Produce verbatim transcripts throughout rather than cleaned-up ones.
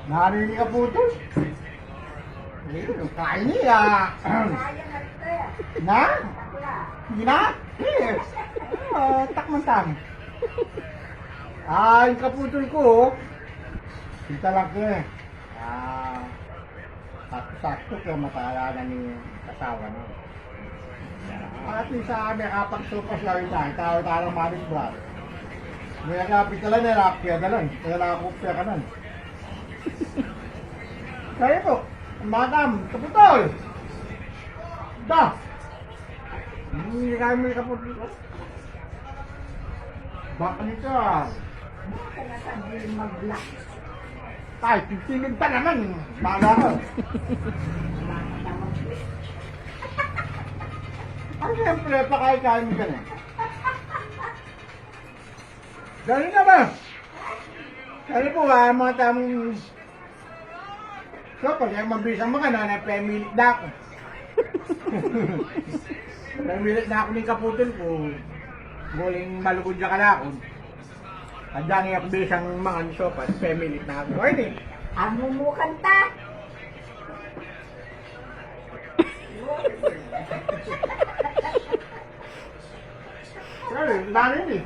Nanu ini, kaputol? Ini, kain ini, ah. Na? Ini na? Eh. Ah, takman tamu. Ah, ini kaputol ku. Kita lagi. Ah, sakto-sakto kaya mataya na ni asawa na. Pati sa amin, kapag supas lang tayo, tayo, tayo lang manis ba? May agapit ka lang, nilapya ka lang. Kaya lang ako pya ka lang. Kaya po, madam, kaputol! Da! Hindi kami kaputol. Baka nito, ah. Baka na sabi mag-lock. Ay, titingin pa naman. Bala ko. Ay, siyempre, pakain-kain ka na. Ganun na ba? Ano po ba, mga tamang So, pag mabilis ang mga na, na pemilit na ako. Pemilit na ako ning kaputol ku. Buling malugod ya kanakun. At dyan yung bilis ang mga ni Sopa, pemilit na ako. Ay, di. Ang mumukanta. Ay, dami ni.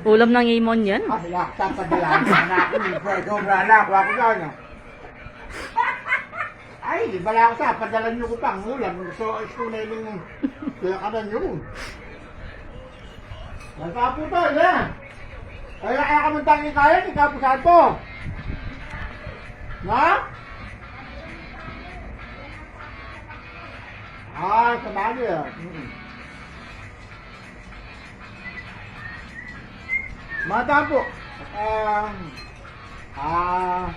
Ulam ng imon yan. Ah, sila, sa padalan na ako. Sobra na ako, ako na, ano. Ay, di bala ako sa, padalan nyo ku pang ulam. So, isu na yung kaya ka na nyo. Nagkaputo, ya. Kaya, kaya ka mong tangi kaya, di ka pusado. Na? Ah, sa bagay, ah. Mm. Mata po. Ah, ah,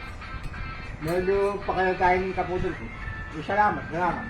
medyo pakaya tayo ng kaputol ko. Salamat, salamat.